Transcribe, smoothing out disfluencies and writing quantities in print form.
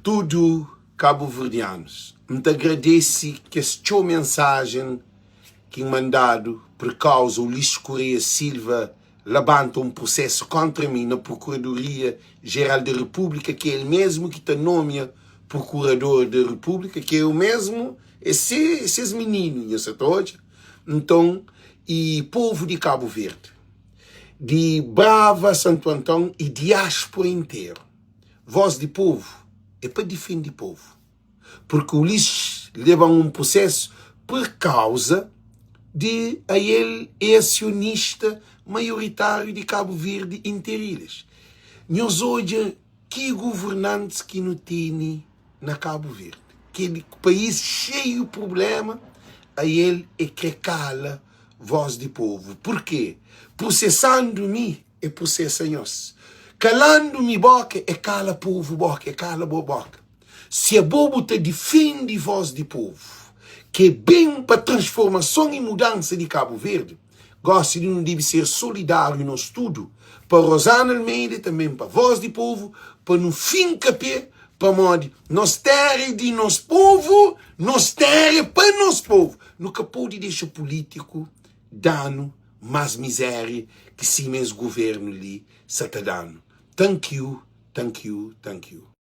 Tudu kabuverdianus, N ta agradese kes txeu mensajen ki N mandadu pur kauza Ulisses Correia Silva labanta un prusesu kontra mi na Prokuradoria Jeral di Repúblika, ki é el mesmu ki ta nomia Prokurador di Repúblika, ki é o mesmu, é se ses mininu, nha sa ta odja. Nton, i povu di Kabu Verdi, di Brava, Santu Anton i diáspora interu, Vós di povu é pa difende povu, purki Ulisses leba-m un prusesu pur kauza di ael é asionista maioritáriu di Kabu Verdi Interilhas. Nhos odja ki guvernantis ki nu tene na Kabu Verdi, kel país xeiu prublema, ael é kre kala vós di povu. Purke? Prusesandu mi E prosesa nhos. Kalandu mi boka e kala povu boka, e kala bo boka. Si abo bu ta difendi voz di povu, ke ben pa transformason i mudansa di Kabu Verdi, gosi li nu debi ser solidariu nos tudu pa Rosana Almeida e tanben pa voz di povu pa nu finka pe pamodi nos tera e di nos povu, nos tera e pa nos povu. Nu ka podi dexa politiku danu Más miséria ki sima es governo li sa ta danu. Thank you, thank you, thank you.